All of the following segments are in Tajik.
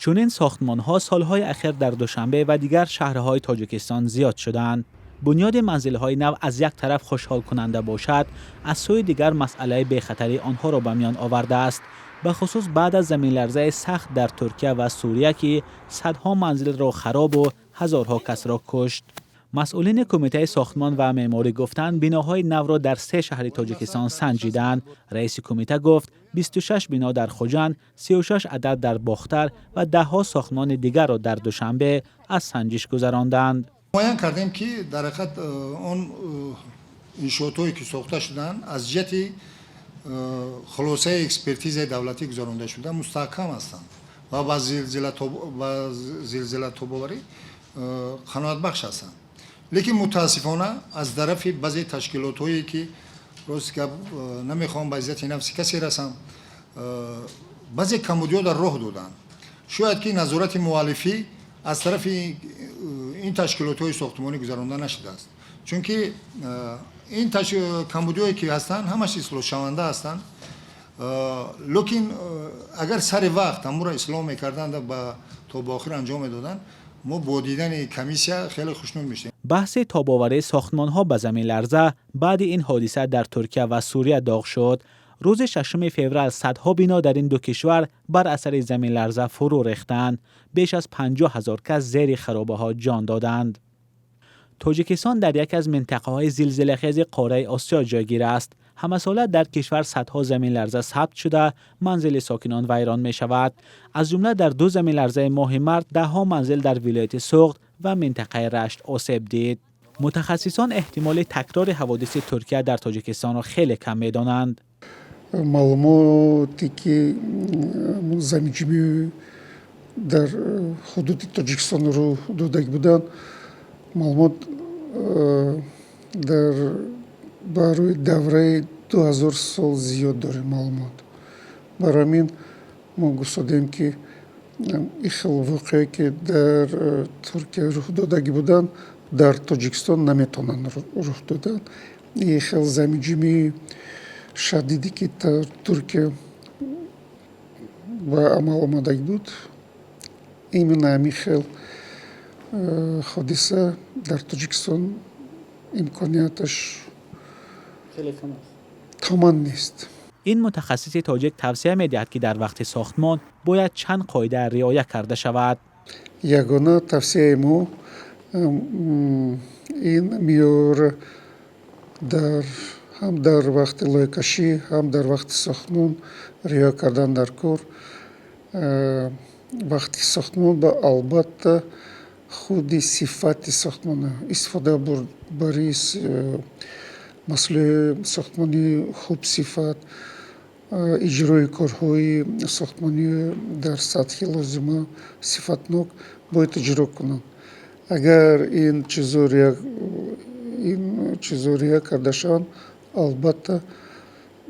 Чунин сохтмонҳо солҳои ахир дар Душанбе ва дигар шаҳрҳои Тоҷикистон зиёд шуданд. Бунёди манзилҳои нав аз як тараф хушҳолкунанда бошад, аз сӯи дигар масъалаи бехатарии онҳоро ба миён овардааст. Бахусус баъд аз заминларзаи сахт дар Туркия ва Сурия, ки садҳо манзилро харобу ҳазорҳо касро кушт. Масъулини Кумитаи сохтмон ва меъморӣ гуфтанд, биноҳои навро дар се шаҳри Тоҷикистон санҷиданд. Раиси кумита гуфт, 26 бино дар Хуҷанд, 36 адад дар Бохтар ва даҳҳо сохтмони дигарро дар Душанбе аз санҷиш гузаронданд. Муайян кардем, ки дар ҳақиқат он иншоотҳое, ки сохта шуданд, аз ҷиҳати хулосаи экспертизаи давлатӣ гузаронда шуда, мустаҳкам ҳастанд ва ба зилзилатобоварӣ қаноатбахш ҳастанд. Лекин мутаассифона, аз тарафи баъзе ташкилотҳое, ки, рост гап, намехоҳам ба иззати нафси касе расам, баъзе камбудиҳо дар роҳ доданд. Шояд ки назорати муаллифӣ аз тарафи ин ташкилотҳои сохтмонӣ гузаронда нашудааст, чунки ин камбудиҳое, ки ҳастанд, ҳамаш ислоҳшаванда ҳастанд. Лекин агар сари вақт ҳамуро ислоҳ мекарданд, то ба охир анҷом медоданд, мо бо дидани комиссия хеле хушнуд мешудем. Баҳси тобоварии сохтмонҳо ба заминларза баъди ин ҳодиса дар Туркия ва Сурия доғ шуд. Рӯзи 6 феврал садҳо бино дар ин ду кишвар бар асари заминларза фурӯ рехтанд. Беш аз 50 000 кас зери харобаҳо ҷон доданд. Тоҷикистон дар яке аз минтақаҳои зилзилахези қораи Осиё ҷойгир аст. Ҳамасола дар кишвар садҳо заминларза сабт шуда, манзили сокинон вайрон мешавад. Аз ҷумла дар ду заминларзаи моҳи март даҳҳо манзил дар вилояти Суғд ва минтақаи Рашт осеб дид. Мутахассисон эҳтимоли такрори ҳаводиси Туркия дар Тоҷикистонро хеле кам медонанд. Маълумоте, ки заминҷунбӣ дар ҳудуди Тоҷикистон рӯ додагӣ буданд, маълумот дар барои давраи 2000 сол зиёд дорем маълумот. Барои ҳамин мо гуфтодем, ки ин хел воқеае, ки дар Туркия рух додагӣ буданд, дар Тоҷикистон наметавонанд рух доданд. Ин хел заминҷунбии шадиде, ки дар Туркия ба амал омадагӣ буд, именно ҳамин хел ҳодиса дар Тоҷикистон имконияташ тамоман нест. Ин мутахассиси тоҷик тавсия медиҳад, ки дар вақти сохтмон бояд чанд қоида риоя карда шавад. Ягона тавсияи мо ин меъёр дар ҳам дар вақти лоиҳакашӣ, ҳам дар вақти сохтмон риоя кардан дар кор. Вақти сохтмон ба албатта худи сифати сохтмона, истифода бари маҳсулоти сохтмонии хубсифат, иҷрои корҳои сохтмонӣ дар сатҳи лозима, сифатнок бояд иҷро кунанд. Агар ин чизо риоя карда шаванд, албатта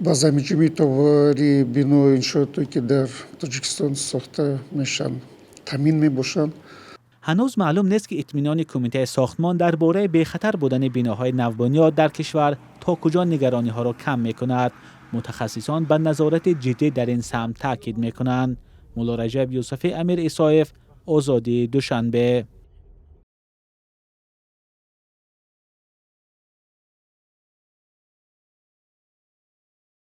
ба заминҷунбии тобоварии бино, иншоотое, ки дар Тоҷикистон сохта мешаванд, таъмин мебошанд. Ҳанӯз маълум нест, ки итминони Кумитаи сохтмон дар бораи бехатар будани биноҳои навбунёд дар кишвар то куҷо нигарониҳоро кам мекунад. Мутахассисон ба назорати ҷиддӣ дар ин самт таъкид мекунанд. Муллораҷаб Юсуфӣ, Амир Исоев, Озодӣ, Душанбе.